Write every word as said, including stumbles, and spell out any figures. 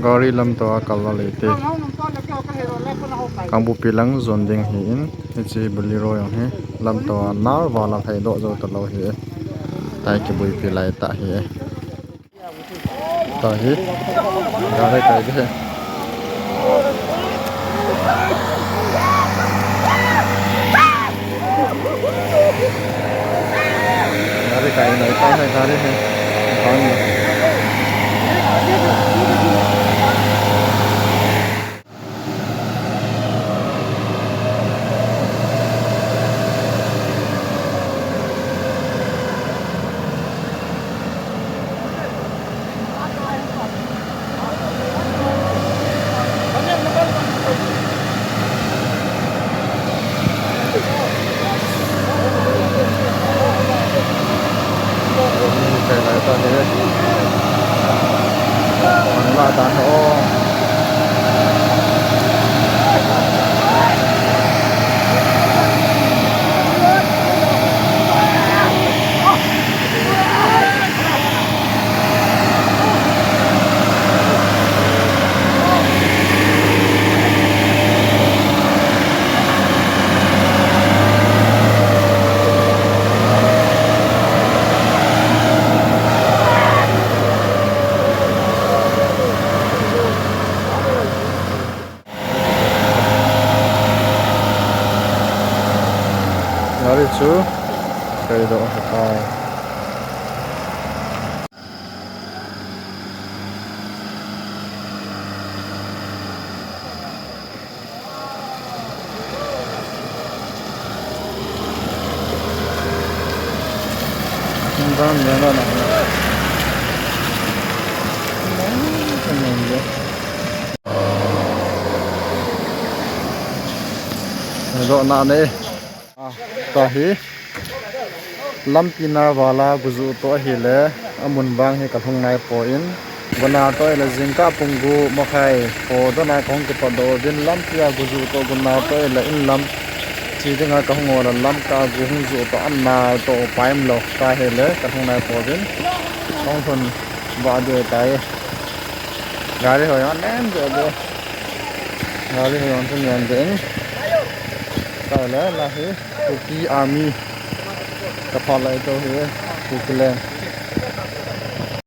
Gari lam toh a kal a lei te. Kangbupi lang zon ding hi in, hichi Bolero jong hi lam toh a nar val a lei doh zou ta lou hi. Tai kibuipi lai ta hi. Ta hi. Gari kai de. Gari kai lai ta hi, gari hi. Bang. Kai lai ta hi. An la dan o. Gari chu kai doh a ta. Doh na ne. Ah, ta hi. Lampi nar val a guzu toh ahi le, a mun bang hi ka lhung nai poi in. Guna toh le zingkah pung gu makhai po dona kong kipat doh din lampi a guzu toh guna toh le in lam. Chi dinga ka hung ol a lam ka gu hung zu toh an nai toh paim lou ka hi le, ka lhung nai poi in. Kong thun ba de tai. Gari hoi an nem de de. Gari hoi an thun yan de. Ka le la hi. Kuki Army. Ka pha lai toh hi. Kuki Land.